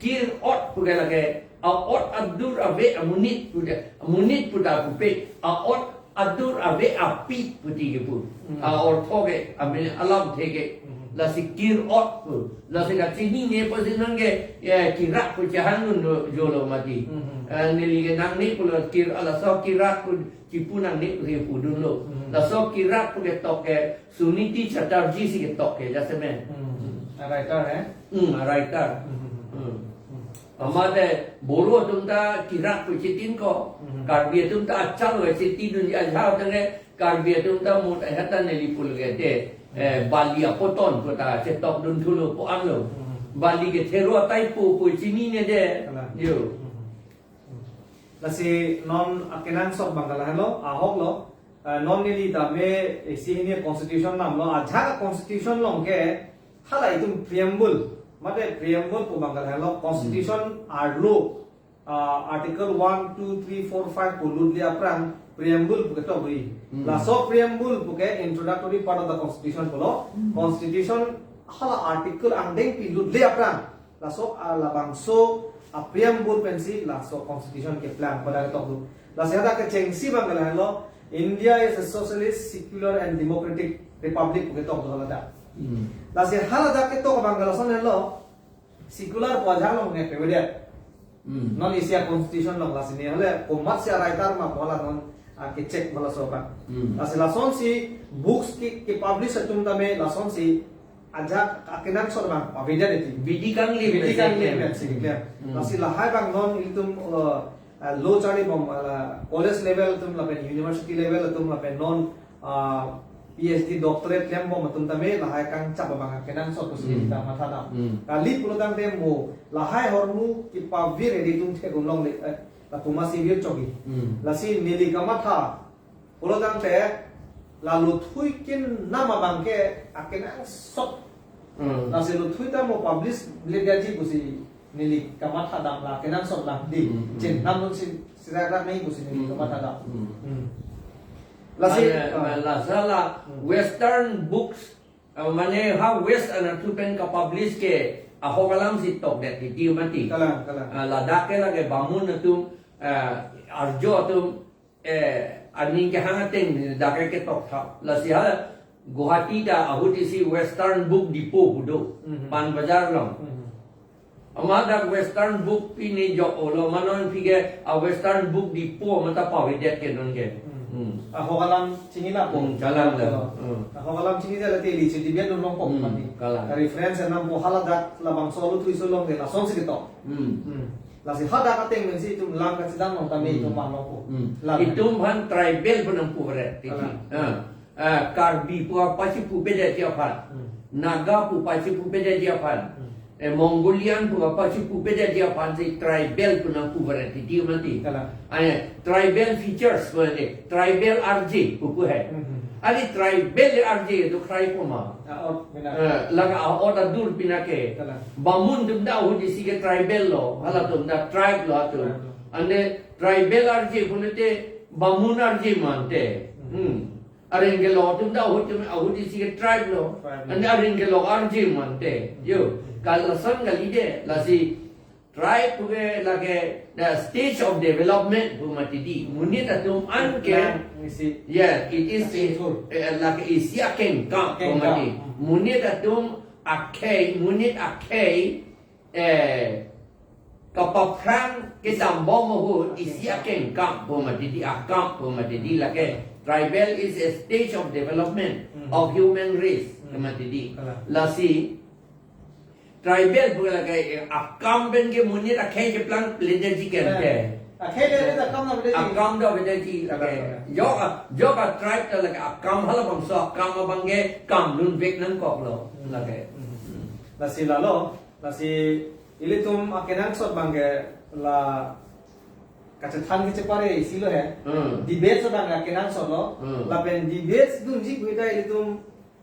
Kir-ot pu ke lake, a-ot adur ave amonit pu ke, amonit pu ta pupe, a-ot adur ave apit pu ti kipu. Hmm. A-ortho ke, amen alamthe ke. Hmm. Lasi kir-ot pu. Lasi kachinine pusi nang ke, ya, kirat pu chehangdun lo, jo lo mati. Hmm. Eh, neli ke nangne pulo kir, a laso kirat pu chipu nangne pu si pudun lo. Hmm. Laso kirat pu ketok ke Suniti Chatterjee si ketok ke jasemet. Hmm. A writer, eh? Hmm, a writer. Hmm. Hmm. Hmm. Amat, eh, Boro atum ta kirat pu chitin ko, hmm, Karbi atum ta achal we chitidun ji ajahak tangte Karbi atum ta mut ahat ta neli pul ke te, eh, bali apoton pu ta chetokdun thulo pu anlo. Hmm. Bali ke thero atai pu pu chinine det. Kalang. Jo. Hmm. Lasi non akenangsot abang ke lahenlo, ahok lo, eh, non neli tame isi hini constitution namlo, ajahak constitution along ke, hala itum preamble, mate preamble pu abang ke lahenlo, constitution arlo, ah, article one, two, three, four, five pu lutle aphrang, preamble pu ketok dei. Hmm. Laso preamble pu ke introductory part of the constitution pulo, hmm, constitution hala article angdengpi lutle aphrang, laso, ah, labangso a preamble pensi laso constitution keplang pada ketok do. Lasi hadak kechengsi abang ke lahenlo, India is a socialist, secular and democratic republic pu ketok do haladak. Hmm. Lasi haladak ketok abang ke lason henlo, secular pu ajahak along ne pevedet. Hmm. Non isi a constitution along lasi ne hale komatsi a writer ma pu hala non, ah, kecheck bala so abang. Hmm. Lasi lasonsi books ke, kepublish atum tame lasonsi ajahak akenangsot abang avedet eti. Bidi kangli, bidi kangli, besi, besi, ya. Hmm. Lasi lahai abang non ilitum, eh, eh, lo charlibom, eh, college level atum lapen university level atum lapen non, ah, P H D doctorate klembom atum tame lahai kangchap abang akenangsot pusi, hmm, ta matha dam. Hmm. Kali pulo tangte mo lahai ahormu kepavir hedi atum thek-un longle, eh, lapu amatsi virchokji. Hmm. Lasi neli kamatha pulo tangte, la lothui kenam abang ke akenangsot. Hmm. Lasi lothui ta mo publish le dia ji pusi Neli kamatha dam la kenangsot lang di. Hmm, hmm. Chin nam nun si sirak rak nai pusi neli Hmm. kamatha dam. Hmm. Hmm. Lasi, Ala, ah. Lasi la Hmm. Western books, ah, mane ha West anatthu pen kapublish ke ahok alam si tokdet titi mati. Kalang, kalang. Ah, ladak ke lake Bamun atum, ah, Arjo atum, eh, aning kehang ateng dak ke ketok tha. Lasi ha Guwahati ta ahut isi Western Book Depot pu do. Mhm. Pan Bazar along. Mhm. Amat dak Western Book pine jok-olo, mane non phi ke a Western Book Depot amat ta pavedet ke non ke. Mhm. Hmm. Ahok alam chini lapo. Hmm, kalang la. Oh. Hmm. Ahok alam chini jala te ili chiti bian dun longpo Hmm, mati. Kalang. Reference nampo, haladak labangso aluthui so along de lason si ketok. Hmm. Hmm. Lasi hadak ateng pensi itum lang kachidam long tame Hmm. itum man longpo. Hmm. Lang. Itum aphan tribal pu nangpuvaret titi. Kalang. Ah. Ah, Karbi pu apachipupedet aphan. Hmm. Naga pu pachipupedet aphan. Hmm. Eh, Mongolian pu apachipupedet aphan si tribal pu nangpuvaret titi mati. Kalang. Ane, tribal features pu ane, tribal R J pu pu hai. Hmm, hmm. Ane tribal R J tu krai poma. A-ot, benar. Eh, lake a-ot adur pina ke. Kalang. Bamun atum ta ahut isi ke tribal lo, halatum ta tribe lo atum. Tribe lo. Ane tribal R J pu nete Bamun R J mante. Hmm. Hmm. Aring kelok atum ta ahut, ahut isi ke tribe lo. Tribe lo. Ane aring kelok R J mante. Yo, kalason kali de, lasi tribe pu ke lake the stage of development pu mati di. Monit atum an ke Plan isi. Yeah, it is Isi a, tur. eh, lake isi akengkam pu Kengkam. mati. Hmm. Monit atum akhei, monit akhei, eh, kapaphrang kedam bom ahut isi akengkam pu mati di, akam pu mati di lake. Tribal is a stage of development Hmm. of human race Hmm. pu mati di. Kalang. Lasi tribal pu lake, eh, akam pen ke monit akhei cheplang pledetji ke. Eh. Akhei le le akam na pledetji. Akam ta pledetji lake. Kalang, kalang. Jok a, jok a tribe ta lake akam halabangso akam abang ke kam dunvek nangkok lo Hmm. lake. Hmm. Lasi lalo, lasi ilitum akenangsot abang ke la kachethan kachepare isi lo he. Hmm. Debate abang ke akenangsot lo. Hmm. Lapen debate dunji pu ta ilitum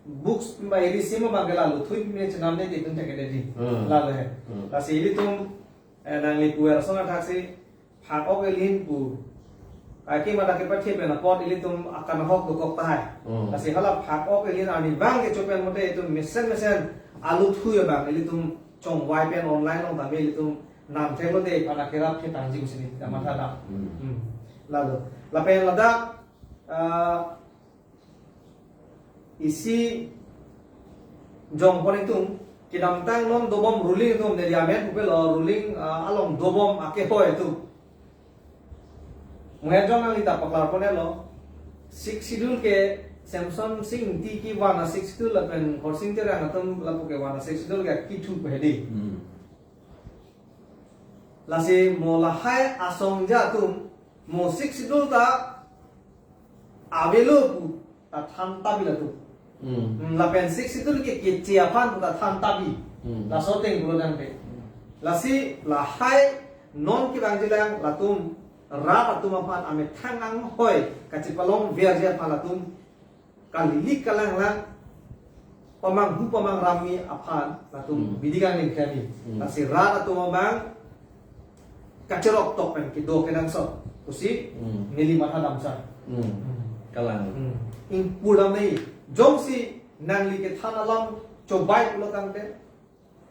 books ba iri sima abang ke la luthui pine chenam ne te itum thekdet di. Hmm. Lalo he. Hmm. Lasi ilitum, eh, nangli puver asong athak si phak-ok elin pu. Kaike mata kepathe pen apot ilitum akanghok dokok tahai. Hmm. Lasi hala phak-ok elin arnivang kecho pen mate itum mesen mesen aluthui abang ilitum chongvai pen online along tame ilitum namthek lote iphan akerap ketangji pusi neli kamatha dam. Hmm. Hmm. Lalo. Lapen ladak, ah, isi jongpon itum kedamtang non dobom ruling atum neli amen pupelo ruling, ah, along dobom akehoi atum. Muher jong nangli ta paklar ponelo. Sixth Schedule ke Semson Sing Ingti kevan a Sixth Schedule lapen Khorsing Terang atum lapu kevan a Sixth Schedule ke kithu pu hedi. Hmm. Lasi mo lahai asongja atum mo Sixth Schedule ta avelo pu ta than tabi latum. Hmm. Hmm, lapen Sixth Schedule ke keche aphan pu ta than tabi. Hmm. Laso ateng pulo tangte. Lasi lahai non kevangjilang latum rat atum aphan amethang anghoi kachepalongverji aphan latum kalilik kalanglang pamanghu pamangrami aphan latum Hmm. bidi kangling kremi. Hmm. Lasi rat atum abang kacherok tok pen kedo kenangsot pusi Hmm. neli matha damsar. Hmm. Hmm. Kalang. Hmm. Ingpur dam nai, jongsi nangli kethan alam chobai pulo tangte,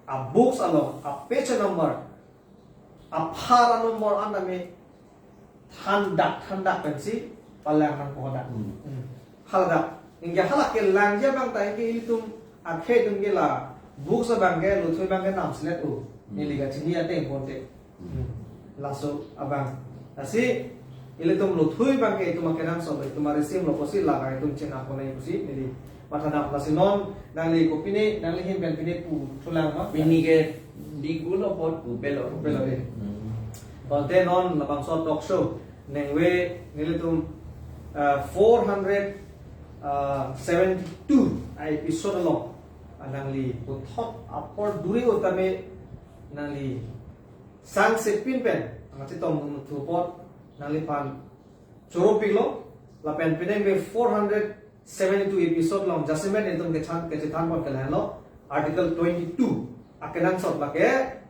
a books along, a page number, aphar anumber an tame thandak thandak pensi palang nangpo dak. Hmm. Hmm. Haladak. Ingke hala kelangji abang ta ingke ilitum akhei atum ke la books abang ke luthui abang ke namselet o. Hmm. Neli kachini ateng ponte. Hmm. Laso abang. Lasi ilitum luthui abang ke itum akenangsot lo, itum arisim lo pusi la itum chenapon nai pusi neli matha dam. Lasi non nangli kopine, nangli ahin pen pine puthulang ma? Pini ke digulo apot pupelo. Pupelo de. Hmm. Bonta non labangso talk show nengve nelitum, ah, four hundred, ah, seventy-two a episode along, ah, nangli puthot apor duri o tame nangli sangsepin pen, nangchetongdun thu apot nangliphan choropiklo, lapen penang ve four hundred seventy-two episode along jasemet itum kechan, kechethan pon ke lahenlo, Article twenty-two akenangsot lake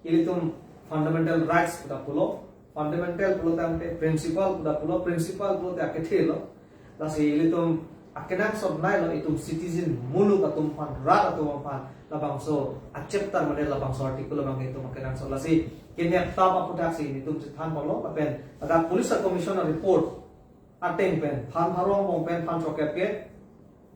ilitum fundamental rights pu ta pulo, fundamental pulo tangte principle pu ta pulo, principle pulote akethe lo. Lasi ilitum akenangsot nai lo itum citizen muluk atum aphan, rat atum aphan, labangso a-chapter mane labangso article abang itum akenangsot. Lasi kenep tap aputhaksi ilitum chethan polo, lapen ladak police commission report ateng pen, phan pharo angbong pen phan throkep ke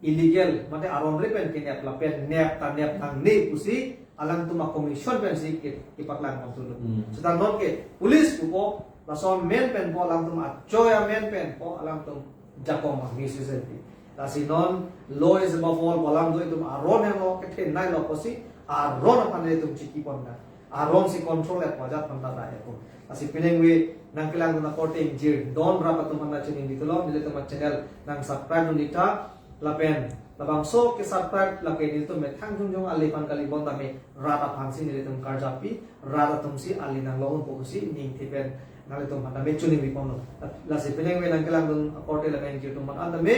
illegal, mate aron ri pen kenep, lapen nep ta nep nangne pusi alangtum a-commission pensi ke, kepaklang pon thulo. Hmm. Seta non ke police pupo, lason men pen po, alangtum achoi amen pen po, alangtum jakong ma misuse pi. Lasi non law is above all, alam do itum aron helo, kethenei lo pusi, aron aphan itum chiki pon ta. Aron si control et wajat pon ta da itum. Lasi penang ve nangkelangdun akorte ingjir don rat atum aphan ta choningri thulo, nelitum a-channel nang subscribe dun ita, lapen labangso ke-subscribe lake nelitum methang jongjong ale aphan kali, bonta me rat aphansi nelitum karjapi, rat atumsi ale nang lo-un pusi ningthi pen nanglitum aphan ta me choningri ponlo. Lasi penang ve nangkelangdun akorte lapen ingjir atum aphan ta me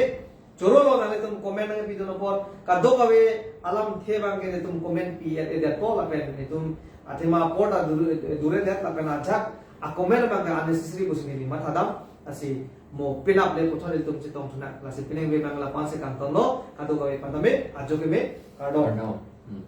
choro lo, nanglitum comment nangpi dun apot, kadokave alamthe abang ke nelitum comment pi-et-edet po, lapen nelitum athema apor ta dure, dure det, lapen ajak a-comment abang ke unnecessary pusi neli mathadam. Lasi mo penap le puthot ilitum chetong thu nang. Lasi penang ve nang lapu-an si kangton lo, kadokave aphan ta me, ajo ke me, kardom. Kardom. Hmm.